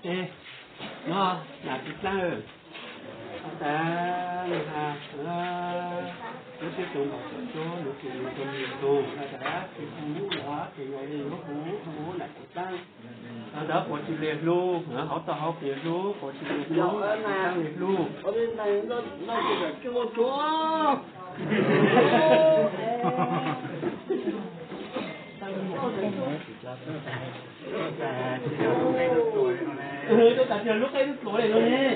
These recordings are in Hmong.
Ej, no, nam txiv dlaab, has tas, lub teb tug npog cov cuab, lub teb tug npog cov cuab, has tas tsis hu los ces yog li yuav hu, hu nam txiv dlaab. Has tas puas tsis li hlub, hauv tau hauv pes hlub, puas tsis li hlub, tsis dlaab li hlub. Tab sis lub qeb lub tsuas li no ne.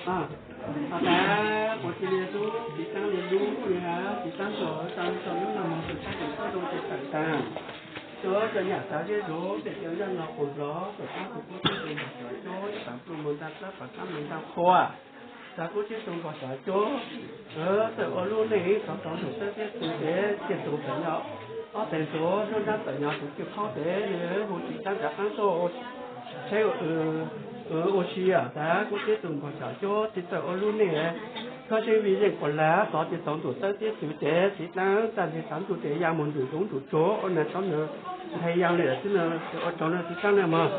Has tas puas tsis li hlub, tsis dlaab li hlub li has, tsis dlaab txog tau tau lub no mog, txawm saib tseem tuaj zoo ces tawm taag. Txawm nyam xav zeb zug, txawm cov zaj no quas nplog, txawm paab tug kub teb tug npog cov cuab, ib paam pluj moog ntaag dlaab, paam dlaab moog ntaag qhua. Xav kub teb tug npog cov cuab, txawm ua lub neej tov tau ntug txawb teb txwv tes, ciaj tug tawm nyo, ob teg ntug lub nraab tawm nyo tug ciaj qhaub tes, hu tsis dlaab nrad qaab tuaj tsheb ua si, has tas kub teb tug npog cov cuab tsis txawj ua lub neej, txhob seb vij zeej quas lag, tov tsis tau ntug txawb teb txwv tes, txiv dlaab tag nrho tsav ntug tes ya mus ntug zoov ntug tsuag, ua nws tau nws nthe ya li lawm xwb na, ua tsaug na txiv dlaab na mog.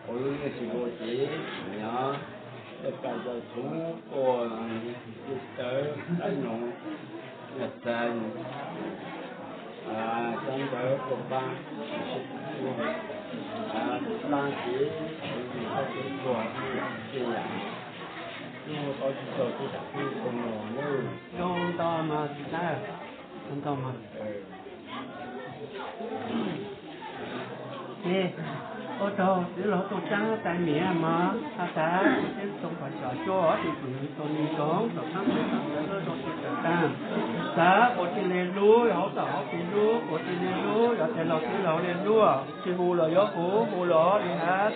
Ua lub neej tsis npaum ces, yog, pais tau txhua ua, tawv dab noog, yog txag, cov ntawd ua pab, pab ces, txhua, txhua yam, tau tsis tau tsis tam kuj ua mog. Zoo ntau mas txiv dlaab, zoo ntau mas. Ces ua rau txiv laug tau caab tais miam mog, has tas kub teb tug npog cov cuab, tus tug nws tau nws zoo, tau paab tug tau txawj zoo tsis tawm taag. Xav puas tsis li hlub, hauv tau hauv pes hlub, puas tsis li hlub, yog tes laug txiv laug li hlub, tsis hu los yuav hu, hu los li has,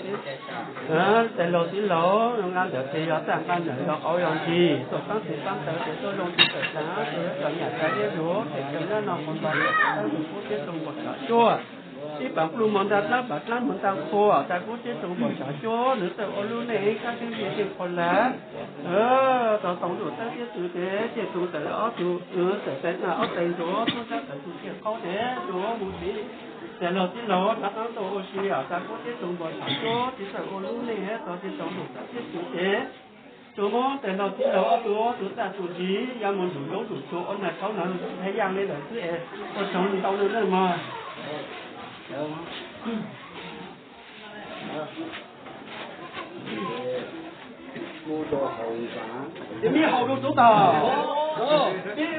tes laug txiv laug, nqa ntawm tes yog txaj, nqa ntawm yog qauv yog ntsis, tau paab tug paab taw tes tuaj zoo tsis tawm taag, txawm nyam xav zeb zug, tes txawm nyob no mus npog cov cuab, kub teb tug npog cov cuab. Ib paam pluj moog ntaag dlaab, paam dlaab moog ntaag qhua, tas kub teb tug npog cov cuab, nws txawj ua lub neej, txhob seb vij zeej quas lag, tau tau ntug txawb teb txwv tes, ciaj tug tawm ob tug, txawm tes ob teg ntug, tub nraab tawm tug ciaj qhaub tes, tug mus txiv, tes laug txiv laug rov qaab tuaj ua si, tas kub teb tug npog cov cuab, tsis txawj ua lub neej, tau tsis tau ntug txawb teb txwv tes, tug muab tes laug txiv laug ob tug, tub txaj tug ntsis ya mus ntug zoov ntug tsuag, ua nws tau nws nthe ya li lawm xwb es, ua tsaug ntau nawb mog. Ces mej haus rau tub tog,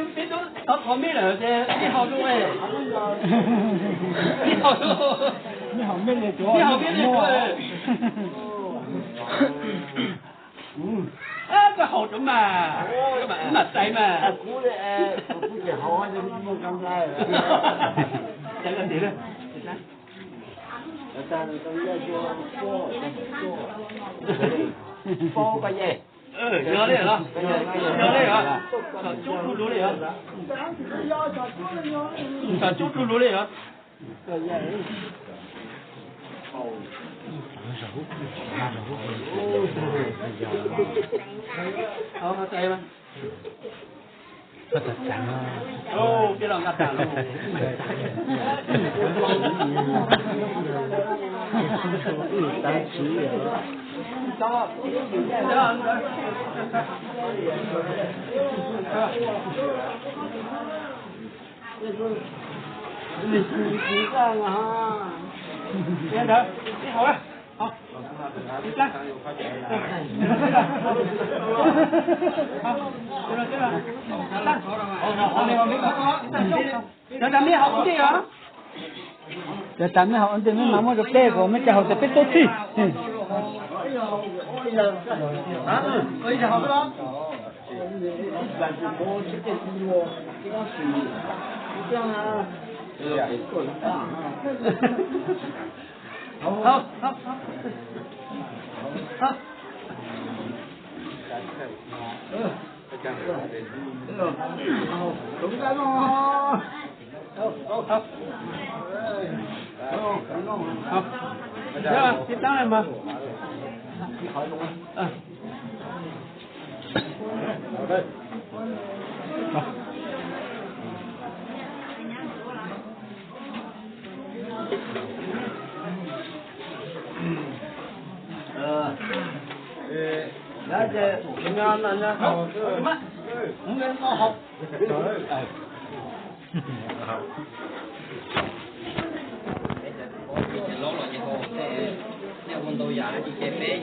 peb tub thov mej lawm ces mej haus rau, mej haus rau, mej haus mej li tub, koj haus rau mas, mam tais mas. Yog li los, yog li os, tsom cub rau luv li os, tsom cub rau luv li os. Cov tas mej haus ua ntej os. Cov tas mej haus ua ntej, mej mas muab rau peb kom mej tau haus tas peb tub txhij. Ces laub los ces hau tej, nej ua ntau yam ces peb ces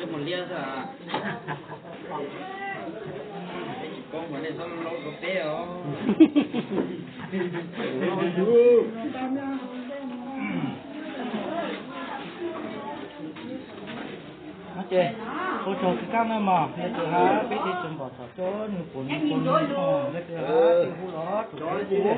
ib mus liab xwb. Peb tsis paub mas nej txhob laub rau peb os. Ces ua tsaug tsis kaj na mog, nej tus hab peb teb tus npom txhom cov nws puas nws puas nws os, nej tus hab hu los tus peb hu,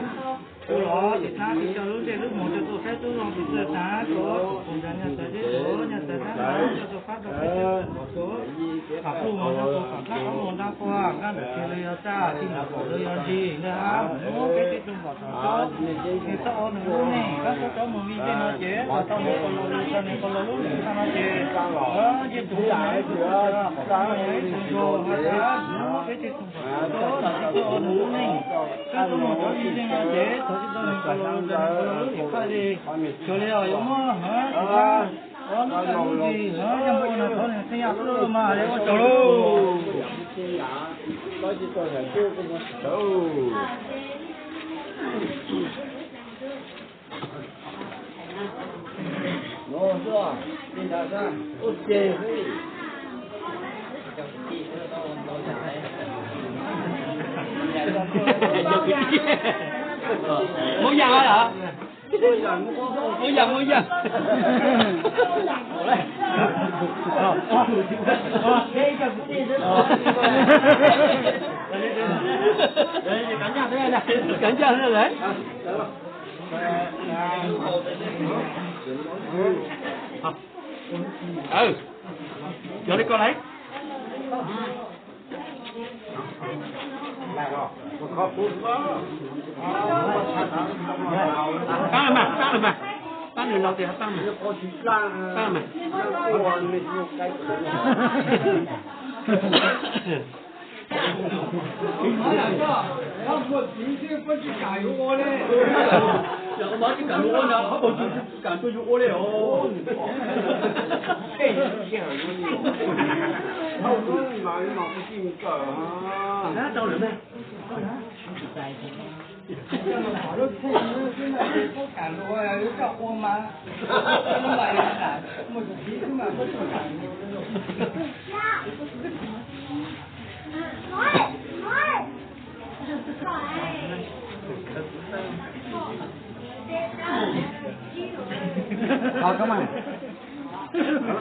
hu los ces tab sis coj lub ntsej lub muag rau tus saib tub zoo tus txawj tag, tus tus nrog nyaj txawv teb tus nyaj txawv tab tab coj tus fab rau peb teb tus npom txhom, tham pluj mos rau tus tham dab qab mos nrab quaj, nkaj ntawm tsis los yog txaj, tsis ntawm qaum los yog ntsis, ntawd hab mus peb teb tus npom txhom cov, nws txhob ua nws lub neej, kab tub cov mus li tej no ces los tau nws qos los lus, tau nws qos los lub neej tag no ces, ces tus ua ib tug, ib tug zoo, peb teb tus npom txhom cov, nws txhob ua nws lub neej, kab tub mus cov li tej no ces thov tsis tau nws qos los lus, tau nws qos los lub tim qaj li, xyov li os yuav muab, tsis muab, lub txaj lub ntsis, yog muaj no thov nws xeeb yam xwb mas li ua tsaug lauj. Muab yam lawm. Muab yam, muab yam. Kav ncaj lawm. Yog li ko lauj. Pab mas, pab mas, pab nws no tias pab mas, pab mas. Tsis kam tuaj yuav ua li os. Hau kab mas.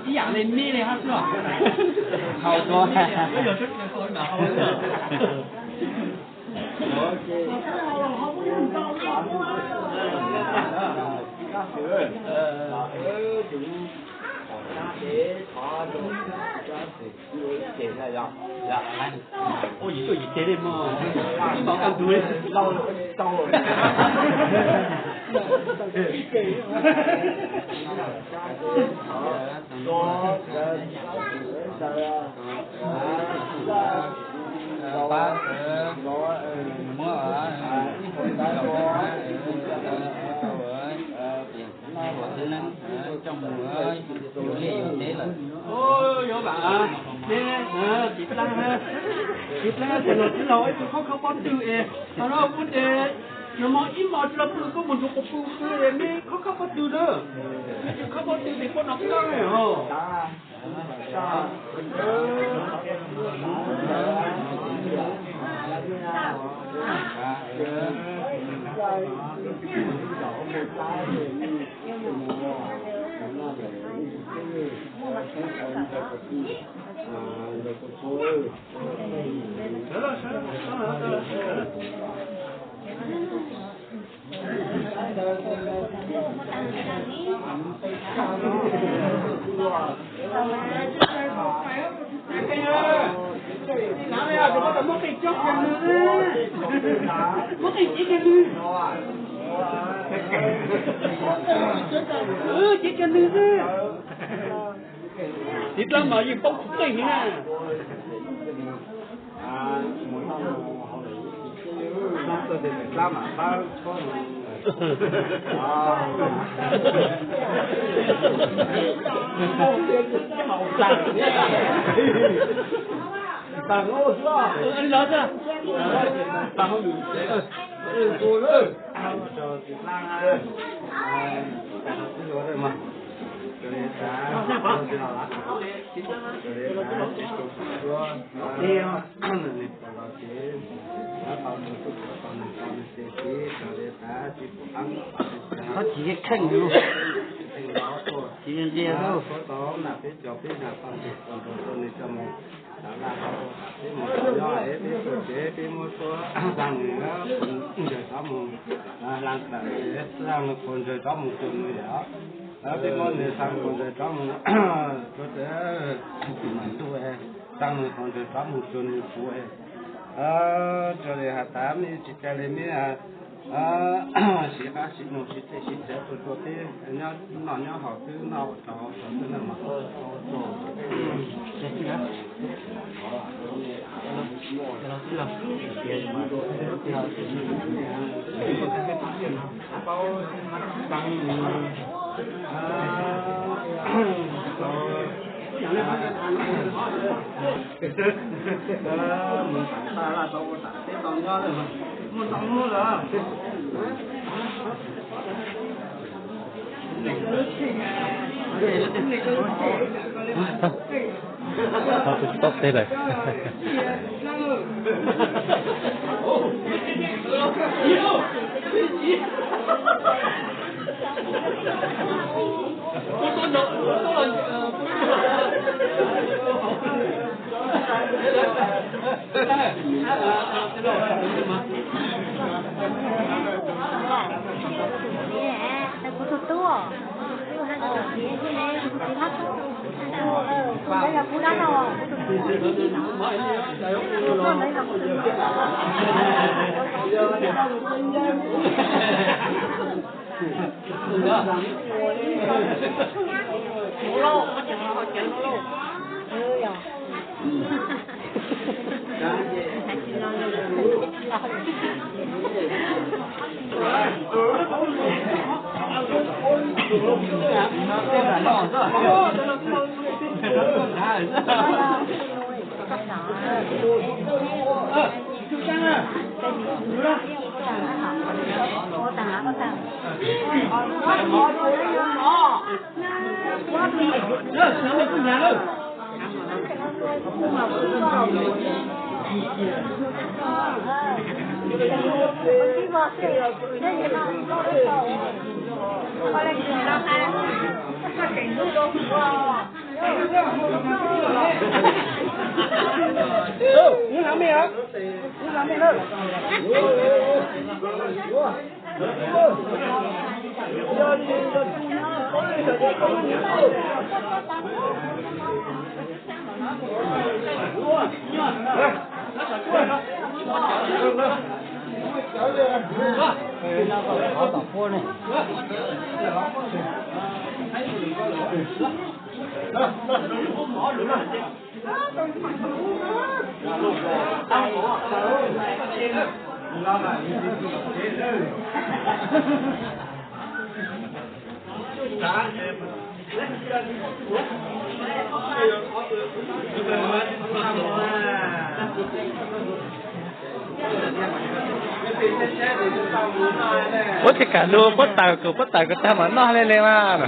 Ib yam li meb li hab xwb. Hau tuaj. Ua yim tuaj yim tes li mog, ib npaum kaj ntug li. Pab muab, tau tib neeg coj mus yuav liaj yuav teb lawm. Yuav vam, tiv plab, tiv plab tes los tij laug ib tug khob khob pob tw es thaum no kuv tes nag hmo ib hmos tij laug pw kuj mus nrug quas pw pw es meb khob khob pob tw na. Meb tsis khob pob tw tes puab nov kab os. Muab qeej cev kiag nws. Cev kiag nws xwb. Txiv dlaab mas yeej paub qeej heev na. Tsis kheej, tsis ntsia. Peb muab suab xaa nws, nws rov mus, xaa nws qhuas ntswg rov mus cuag nws yom. Peb muab nws xaa qhuas ntswg rov mus cuag, mam ntuj, xaa nws qhuas ntswg rov mus cuag nws kuv. Raws li has tas mej tsis tas li mej siv qab siv noog siv txhej siv txhua rua peb nyob noj nyob haus twb noj ua tsaug ua tsaug xwb na mas. Mus tam taj laj tau ua tam teb tau nyob lawm, muaj ntau muaj lawm. Tsis paub teb lawm. Kuv tus tub, kuv tus txiv hab, kuv tus txiv hab, kuv tus txiv, kuv tus txiv hab. Puab tsis kam lug, puab tawm kuv, puab tawm kuv tag mam noj le le mas.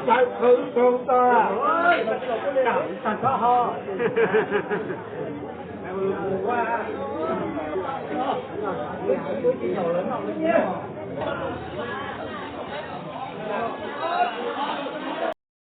Sawv khawv rau tas, tag koj ho.